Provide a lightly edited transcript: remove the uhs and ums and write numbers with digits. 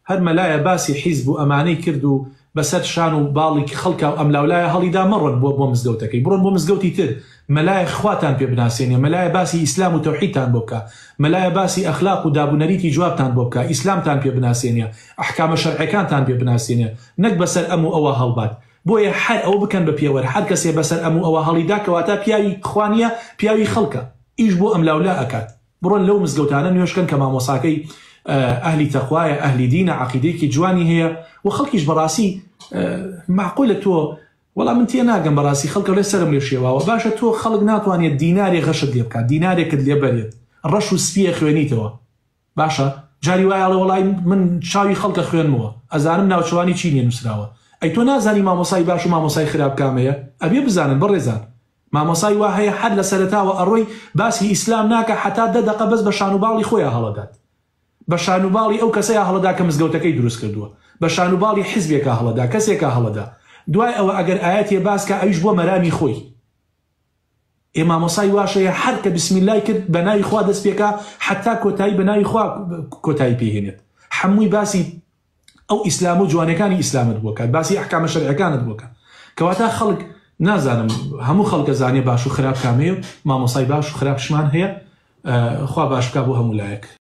هەر مەلایە باسی حیزب و ئەمانەی کرد و بەسەر شان و باڵی خەڵکا و ئەملاولایە هەڵیدا مەڕۆن بۆ بۆ مزگەوتەکەی بڕۆن بۆ مزگەوتی تر مەلایە خواتان پێ بناسێنێ مەلایە باسی ئیسلام و تەوحیدتان بۆ بکا مەلایە باسی ئەخلاق و داب و نەریتی جوابتان بۆ بکا ئیسلامتان پێ بناسێنێ ئەحکامە شەرعەکانتان پێ بناسێنێ نەک بەسەر ئەم و ئەوا هەڵبات بۆیە هەر ئەوە بکەن بە پێوەر هەر کەسێ بەسەر ئەم و ئەوا هەڵیدا کەواتە پیاوی خوا نیە پیاوی خەڵکە ئیش بۆ ئەملاولا ئەکات بڕۆن لەو مزگەوتانە نوێژ کەن کە مامۆساکەی ئەهلی تەقوایە ئەهلی دینە عەقیدەیەکی جوانی هەیە و خەڵکیش بەڕاستی مەعقولە تۆ وەڵا من تێ ناگەم بەڕاستی خەڵک ئەڵێ سەرم لێ شێواوە باشە تۆ خەڵک ناتوانێت دینارێ غەشت لێ بکات دینارێکت لێ بەرێت ڕەش و سپیە خوێنیتەوە باشە جاری وایە ئەڵێ وەڵای من چاوی خەڵکە خوێنمەوە ئەزانم ناوچەوانی چی لێ نووسراوە ئەی تۆ نازانی مامۆسای باش و مامۆسای خراپ کامەیە ئەبێ بزانن بەڕێزان مامۆسای وا هەیە هەر لە سەرەتاوە ئەڕۆی باسی ئیسلام ناکا حەتا دە دەقە بەس بە شان و باڵی خۆیا هەڵەدات بە شان و باڵی ئەو کەسەیا هەڵەدا کە مزگەوتەکەی دروست کردووە بە شان و باڵی حزبێکا هەڵەدا کەسێکا هەڵەدا دوای ئەوە ئەگەر ئایەتێ باس کا ئەویش بۆ مەرامی خۆی ئێ مامۆسای واش هەیە هەر کە بسم اللە کرد بە ناوی خوا دەست پێکا حەتا کۆتایی بە ناوی خوا کۆتایی پێ هێنێت حەمووی باسی ئەو ئیسلام و جوانەکانی ئیسلامت بۆ کات باسی ئەحکامە شەرعەکانت بۆ کات کەواتە خەڵک نازانم هەموو خەڵکە زانێ باش و خراپ کامەیە و مامۆسای باش و خراپشمان هەیە خوا باش بکا بۆ هەموو لایەک.